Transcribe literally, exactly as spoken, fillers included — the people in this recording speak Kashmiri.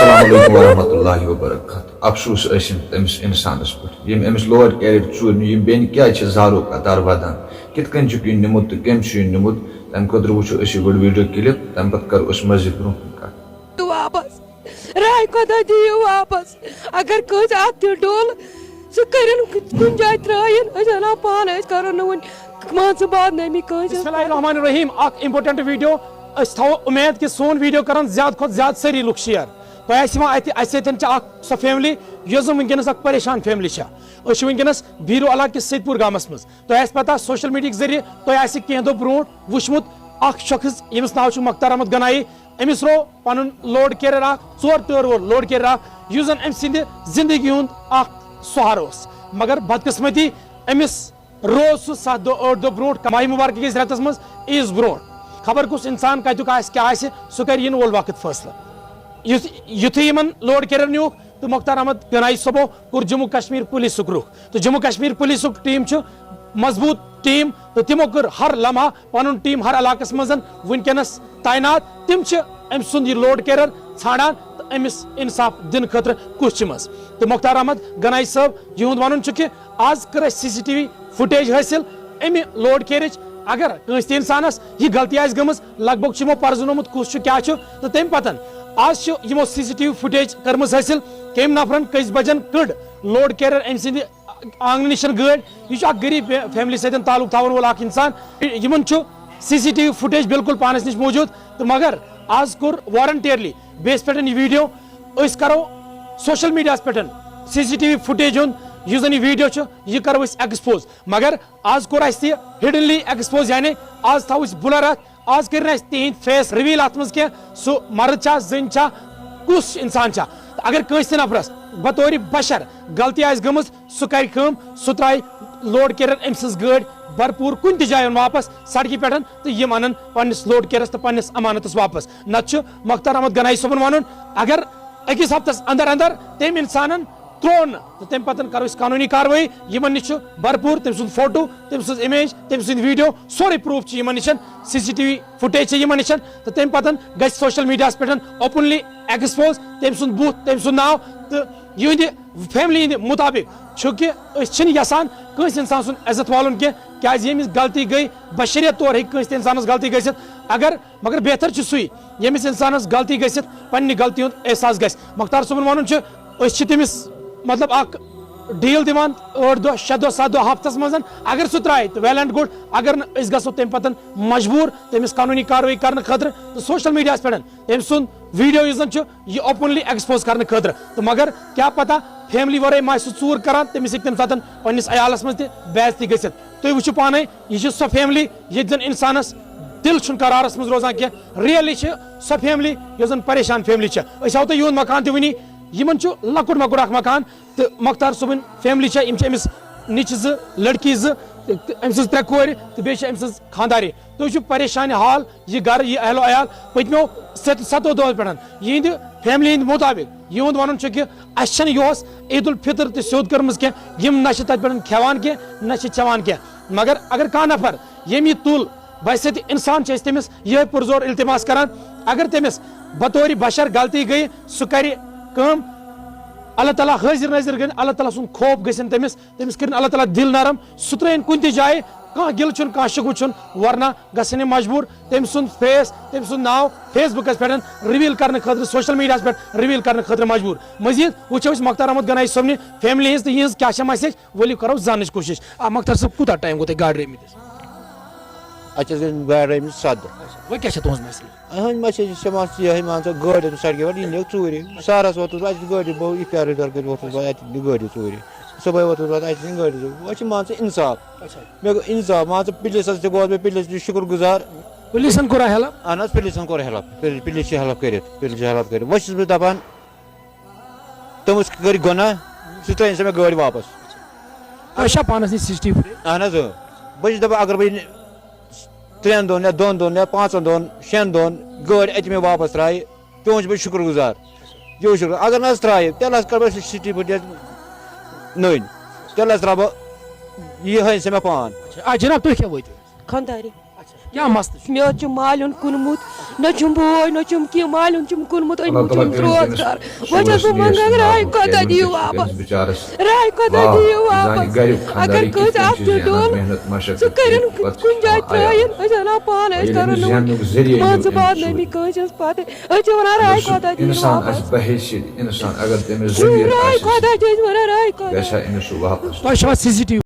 السلام علیکم ورحمۃ اللہ وبرکاتہ۔ افسوس ٲسِن تٔمِس اِنسانَس پٮ۪ٹھ، ییٚمۍ أمِس لوڈ کیریج ژوٗرِ نیوٗ۔ یِم بیٚنہِ کیٛازِ چھِ زارو قطار وَدان؟ کِتھ کٔنۍ چھُکھ یہِ نیُمُت تہٕ کٔمۍ چھُ یہِ نیُمُت؟ تَمہِ خٲطرٕ وٕچھو أسۍ یہِ گۄڈٕ ویٖڈیو کِلِپ، تَمہِ پَتہٕ کَرو أسۍ مٔزیٖد برٛونٛہہ کُن کَتھ۔ واپس۔ راے خۄدا دِیِو واپس۔ اگر کٲنٛسہِ اَتھ تہِ ڈوٚل، سُہ کٔرِن کُنہِ جایہِ ترٛٲیِن۔ أسۍ اَنو پانہٕ، أسۍ کَرو نہٕ وۄنۍ مان ژٕ بدنٲمی کٲنٛسہِ۔ بسم اللہ الرحمن الرحیم۔ اکھ امپورٹنٹ ویڈیو۔ أسۍ تھاوو امید کہِ سون ویڈیو کرن زیادٕ کھۄتہٕ زیادٕ سٲری لُکھ شیئر۔ تۄہہِ آسہِ یِوان اتہِ، اسہِ سۭتۍ چھِ اکھ سۄ فیملی یۄس زن وٕنکیٚنس اکھ پریشان فیملی چھےٚ۔ أسۍ چھِ وٕنکیٚنس بیٖرو علاقہٕ کِس سٔتپوٗر گامس منٛز۔ تۄہہِ آسہِ پتہ، سوشل میڈیا کہِ ذٔریعہٕ تۄہہِ آسہِ کینٛہہ دۄہ برونٛٹھ وٕچھمُت اکھ شخص، ییٚمِس ناو چھُ مختار احمد گنایی۔ أمِس روو پنُن لوڈ کیریئر اکھ، ژور ٹٲر وول لوڈ کیریئر اکھ، یُس زن أمۍ سٕنٛدِ زندگی ہُنٛد اکھ سہارٕ اوس۔ مگر بدقسمتی، أمِس روز سُہ ستھ دۄہ، ٲٹھ دۄہ برونٛٹھ، ماہِ مبارکہٕ کِس رٮ۪تس منٛز عیٖز برونٛٹھ۔ خبر کُس انسان کتیُک آسہِ، کیٛاہ آسہِ، سُہ کرِ یِنہٕ وول وقت فٲصلہٕ۔ یُتھ-، یُتھُے یِمن لوڈ کیریئر نیوٗکھ تہٕ مختار احمد گنایی صٲبو کوٚر جموں کشمیر پُلیٖسُک رُخ۔ تہٕ جموں کشمیر پُلیٖسُک ٹیٖم چھُ مضبوٗط ٹیٖم، تہٕ تِمو کٔر ہر لمحہ پنُن ٹیٖم ہر علاقس منٛز وٕنکیٚنس تعینات۔ تِم چھِ أمۍ سُنٛد یہِ لوڈ کیریئر ژھانڈان تہٕ أمِس انصاف دِنہٕ خٲطرٕ کوٗششہِ منٛز۔ تہٕ مختار احمد گنایی صٲب، یِہُنٛد ونُن چھُ کہِ آز کٔر اَسہِ C C T V footage حٲصِل اَمہِ لوڈ کیریج۔ اگر کٲنٛسہِ تہِ اِنسانَس یہِ غلطی آسہِ گٔمٕژ، لگ بگ چھُ یِمو پرزٕنومُت کُس چھُ کیٛاہ چھُ، تہٕ تَمہِ پَتَن آز چھُ یِمو C C T V footage کٔرمٕژ حٲصِل، کٔمۍ نفرَن کٔژِ بَجَن کٔڈ لوڈ کیریج أمۍ سٕنٛدِ آنٛگنہٕ نِشَن گٲڑۍ۔ یہِ چھُ اَکھ غریٖب فے-، فیملی سۭتۍ تعلق تھاوَن وول اَکھ اِنسان۔ یِمَن چھُ C C T V footage بالکل پانَس نِش موٗجوٗد، تہٕ مگر آز کوٚر والنٹیرلی بیس پٮ۪ٹھ یہِ ویٖڈیو۔ أسۍ کَرو سوشل میٖڈیاہَس پٮ۪ٹھ C C T V footage ہُنٛد، یُس زَن یہِ ویٖڈیو چھُ، یہِ کَرو أسۍ ایکسپوز۔ مگر آز کوٚر اَسہِ یہِ ہڈنلی ایکسپوز، یعنی آز تھاوو أسۍ بلر اَتھ۔ آز کٔرۍ نہٕ اَسہِ تِہِنٛدۍ فیس ریویل اَتھ منٛز کینٛہہ، سُہ مرد چھا، زٔنۍ چھا، کُس اِنسان چھا۔ تہٕ اگر کٲنٛسہِ تہِ نفرَس بطورِ بشر غلطی آسہِ گٔمٕژ، سُہ کَرِ کٲم، سُہ ترٛایہِ لوڈ کیریئر أمۍ سٕنٛز گٲڑۍ بھرپوٗر کُنہِ تہِ جایہِ وَن واپس سڑکہِ پٮ۪ٹھ، تہٕ یِم اَنَن پنٛنِس لوڈ کیریئرَس تہٕ پنٛنِس امانتَس واپس۔ نَتہٕ چھُ مختار احمد گنایی صٲبُن وَنُن، اگر أکِس ہفتَس اندر اندر تٔمۍ اِنسانَن ترٛوو نہٕ، تہٕ تَمہِ پَتہٕ کَرو أسۍ قانوٗنی کاروٲیی۔ یِمَن نِش چھُ بھرپوٗر تٔمۍ سُنٛد فوٹو، تٔمۍ سٕنٛز اِمیج، تٔمۍ سٕنٛدۍ ویٖڈیو، سورُے پروٗف چھُ یِمَن نِش، C C T V footage چھِ یِمَن نِش، تہٕ تَمہِ پَتہٕ گژھِ سوشل میٖڈیاہَس پٮ۪ٹھ اوپنلی ایکسپوز تٔمۍ سُنٛد بُتھ، تٔمۍ سُنٛد ناو، تہٕ یِہنٛدِ فیملی ہٕنٛدِ مُطابِق چھُ کہِ أسۍ چھِنہٕ یَژھان کٲنٛسہِ اِنسان سُنٛد عزت والُن کینٛہہ، کیٛازِ ییٚمِس غلطی گٔے، بشریت طور ہیٚکہِ کٲنٛسہِ تہِ اِنسانَس غلطی گٔژھِتھ۔ اگر، مگر بہتر چھُ سُے، ییٚمِس اِنسانَس غلطی گٔژھِتھ پنٛنہِ غلطی ہُنٛد احساس گژھِ۔ مختار صٲبُن وَنُن چھُ، أسۍ چھِ تٔمِس، مطلب، اَکھ ڈیٖل دِوان، ٲٹھ دۄہ، شےٚ دۄہ، سَتھ دۄہ، ہفتَس منٛز۔ اگر سُہ ترٛایہِ تہٕ well and good، اگر نہٕ، أسۍ گژھو تَمہِ پَتہٕ مجبوٗر تٔمِس قانوٗنی کاروٲیی کرنہٕ خٲطرٕ۔ تہٕ سوشل میٖڈیاہَس پٮ۪ٹھ تٔمۍ سُنٛد ویٖڈیو یُس زَن چھُ، یہِ اوپنلی ایکسپوز کرنہٕ خٲطرٕ۔ تہٕ مگر کیٛاہ پتہ، فیملی ورٲے ما آسہِ سُہ ژوٗر کران، تٔمِس ہیٚکہِ تَمہِ ساتہٕ پنٛنِس عیالَس منٛز تہِ بے عزتی گٔژھِتھ۔ تُہۍ وٕچھِو پانَے، یہِ چھِ سۄ فیملی ییٚتہِ زَن اِنسانَس دِل چھُنہٕ قرارَس منٛز روزان کینٛہہ۔ ریئلی چھِ سۄ فیملی یۄس زَن پریشان فیملی چھےٚ۔ أسۍ ہاوو تۄہہِ یِہُنٛد مکان تہِ وٕنی۔ یِمَن چھُ لۄکُٹ مۄکُٹ اَکھ مکان، تہٕ مختار صٲبٕنۍ فیملی چھےٚ، یِم چھِ أمِس نیٚچہِ زٕ، لٔڑکی زٕ، تہٕ أمۍ سٕنٛز ترٛےٚ کورِ، تہٕ بیٚیہِ چھِ أمۍ سٕنٛز خانٛدارِ۔ تُہۍ چھِو پریشان حال یہِ گرٕ، یہِ اہل و عیال پٔتمیو ست-، ستو دۄہو پٮ۪ٹھ۔ یِہِنٛدِ فیملی ہِنٛدِ مُطابِق یِہُنٛد وَنُن چھُ کہِ اَسہِ چھَنہٕ یِہُس عید الفطر تہِ سیوٚد کٔرمٕژ کینٛہہ، یِم نہ چھِ تَتہِ پٮ۪ٹھ کھٮ۪وان کینٛہہ، نہ چھِ چٮ۪وان کینٛہہ۔ مگر اگر کانٛہہ نفر ییٚمۍ یہِ تُل، بحیثیت اِنسان چھِ أسۍ تٔمِس یِہوٚے پُرزور التماس کران، اگر تٔمِس بطورِ بشر غلطی گٔے، سُہ کرِ کٲم، اللہ تعالیٰ حٲضِر نٲظِر گٔژھِن، اللہ تعالیٰ سُنٛد خوف گٔژھِن تٔمِس، تٔمِس کٔرِن اللہ تعالیٰ دِل نرم، سُہ ترٛٲیِن کُنہِ تہِ جایہِ، کانٛہہ گِلہٕ چھُنہٕ، کانٛہہ شُکوٕ چھُنہٕ، ورنہ گژھن یِم مجبوٗر تٔمۍ سُنٛد فیس، تٔمۍ سُنٛد ناو فیس بُکَس پٮ۪ٹھ رِویٖل کرنہٕ خٲطرٕ، سوشل میٖڈیاہَس پٮ۪ٹھ رِویٖل کرنہٕ خٲطرٕ مجبوٗر۔ مٔزیٖد وٕچھو أسۍ مختار احمد گنایی صٲبنہِ فیملی ہِنٛز تہٕ یِہٕنٛز کیٛاہ چھےٚ میسیج، ؤلِو کرو زاننٕچ کوٗشِش۔ آ، مختار صٲب، کوٗتاہ ٹایم گوٚو تۄہہِ گاڑِ رٲومٕتِس؟ اَتہِ حظ گٔے گاڑِ رٲومٕتۍ سَتھ دۄہ۔ وۄنۍ کیٛاہ چھےٚ تُہٕنٛز میسیج؟ اَہَنٛدۍ میسیج چھِ یِمَن ژٕ یِہوٚے مان ژٕ گٲڑۍ ٲسمٕژ سڑکہِ پٮ۪ٹھ، یہِ نیوٗکھ ژوٗرِ۔ سہرَس ووتُس بہٕ، اَتہِ گٲڑۍ، بہٕ یہِ پیارٕ دَر کٔرِتھ ووتُس بہٕ اَتہِ گٲڑِ ژوٗرِ۔ صُبحٲے ووتُس بہٕ اَتہِ، اَتہِ چھِنہٕ گٲڑۍ ژوٗرِ۔ وۄنۍ چھِ مان ژٕ اِنصاف۔ اچھا۔ مےٚ گوٚو اِنصاف، مان ژٕ پُلیٖسَس تہِ گوس بہٕ، پُلیٖس تہِ شُکُر گُزار۔ پُلیٖسَن کوٚرا ہیلپ؟ اَہَن حظ، پُلیٖسَن کوٚر ہیلپ، پُلیٖس، پُلیٖس چھِ ہیلپ کٔرِتھ، پُلیٖس چھِ ہیلپ کٔرِتھ۔ وۄنۍ چھُس بہٕ دَپان، تٔمِس کٔرۍ گۄناہ، سُہ ترٛٲیِن سا مےٚ گٲڑۍ واپس۔ تۄہہِ چھا پانس نِش C C T V footage? اہن حظ، اۭں۔ بہٕ چھُس دَپان، اگر بہٕ یہِ ترٛٮ۪ن دۄہن یا دۄن دۄہن یا پانٛژن دۄہن، شٮ۪ن دۄہن گٲڑۍ اَتہِ مےٚ واپس ترٛایہِ، چون چھُس بہٕ شُکر گُزار۔ یِہوٚے شُکر۔ اگر نہٕ حظ ترٛایہِ، تیٚلہِ حظ کَرٕ بہٕ C C T V footage نٔنۍ۔ تیٚلہِ حظ ترٛاوٕ بہٕ یہِ ہٲوِن سا مےٚ پان۔ آ جناب، تُہۍ کیٛاہ وٲتِو؟ خانٛدارِ۔ کیٛاہ مسلہٕ چھُ؟ مےٚ حظ چھُ مالیُن کُنمُت، نہ چھُم بوے، نہ چھُم کینٛہہ، مالیُن چھُم کُنمُت، أمۍ اللہ دیُتمُت تعالیٰ کٔرِنۍ تٔمِس روزگار۔ وۄنۍ چھَس صُبحَس بہٕ یہِ منٛگان، سُنٛد راے ناو خۄدا کینٛہہ دِیِو نہٕ واپس، تٔمِس بِچارَس۔ راے خۄدا واہ، دِیِو زانہِ واپس۔ گَریُک اگر خانٛدارٕے کِتھ کٲنٛسہِ کٔنۍ اَتھ چھِ دیُت زینان دیُن، محنت مشقت سُہ کٔرِن کٔرِتھ پَتہٕ چھِ کُنہِ جایہِ کھٮ۪وان عیال۔ ترٛٲیِن، أسۍ اَنو پانہٕ، أسۍ ییٚلہِ کَرو أمِس نہٕ زیننُک ذٔریعہٕ مان ییٚلہِ ژٕ أمِس بادنٲمی کٲنٛسہِ ہٕنٛز پَتہٕ۔ أسۍ چھِ وَنان، راے اگر سُہ خۄدا دِیِن اِنسان واپس۔ آسہِ بحیثیت اِنسان، اگر تٔمِس راے ضمیٖر آسہِ، خۄدا چھِ أسۍ وَنان، راے خۄدا۔ گژھِ ہا أمِس سُہ واپس۔ تۄہہِ چھوا سی سی ٹی وی؟